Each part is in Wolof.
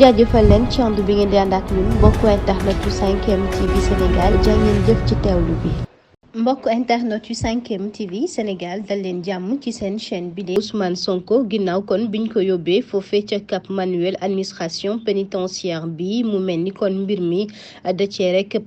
jaajëfal leen ci ànd bi ngeen di ànd ak ñun mbokku internet yu 5M TV Sénégal jaa ngeen jëf ci teewlu bi. mbokk internet yu 5M TV Sénégal dal leen jàmm ci seen chaîne bi de Ousmane Sonko ginnaaw kon biñ ko yóbbee foofee ca Cap Manuel administration pénitentiaire bi mu mel ni kon mbir mi da cee rek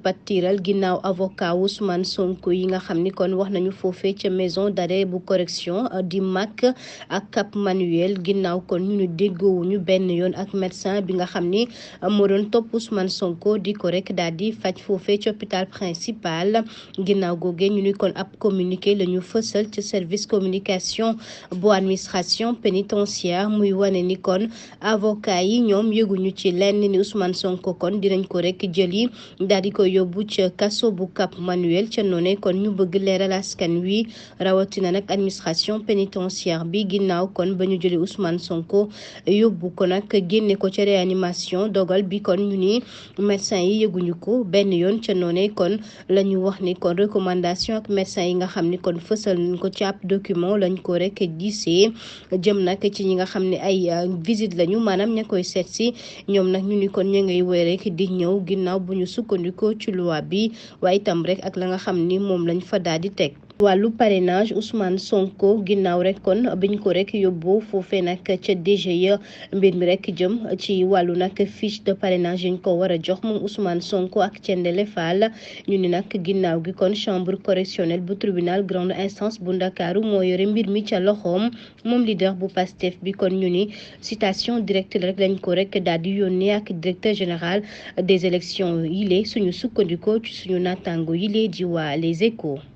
pattiral ginnaaw avocat Ousmane Sonko yi nga xam ni kon wax nañu foofee ca maison d'arrêt bu correction di MAC ak Cap Manuel ginnaaw kon ñu déggoowuñu benn yoon ak médecin bi nga xam ni moo doon topp Ousmane Sonko di ko rek daal di faj foofee ci hôpital principal. ginnaaw googee ñu ni kon ab communiqué la ñu fësal ci service communication bu administration pénitentiaire muy wane ni kon avocat yi ñoom yëguñu ci lenn ni Ousmane Sonko kon dinañ ko rek jëli daal di ko yóbbu ca kaso bu Cap Manuel ca noone kon ñu bëgg leeral askan wi rawatina nag administration pénitentiaire bi ginnaaw kon ba ñu jëli Ousmane Sonko yóbbu ko nag génne ko ca réanimation dogal bi kon ñu ni médecin yi yëguñu ko benn yoon ca noone kon la ñu wax ni kon recommandation ak médecin yi nga xam ni kon fësal nañ ko ci ab document lañ ko rek gisee jëm nag ci ñi nga xam ne ay visite lañu maanaam ña koy seet si ñoom nag ñu ni kon ña ngay woy rek di ñëw ginnaaw bu ñu sukkandikoo ci loi bi waaye itam rek ak la nga xam ni moom lañ fa daal di teg. wàllu parrainage Ousmane Sonko ginnaaw rek kon biñ ko rek yóbbu foofee nag ca DGE mbir mi rek jëm ci wàllu nag fiche de parrainage yi ñu ko war a jox moom Ousmane Sonko ak Thiendella Fall ñu ni nag ginnaaw gi kon chambre correctionnelle bu tribunal grande instance bu Ndakaaru moo yore mbir mi ca loxoom moom leader bu Pastef bi kon ñu ni citation directe rek lañ ko rek daal di yónnee ak directeur général des élections yile suñu sukkandikoo ci suñu naataango yile di waa Les Échos.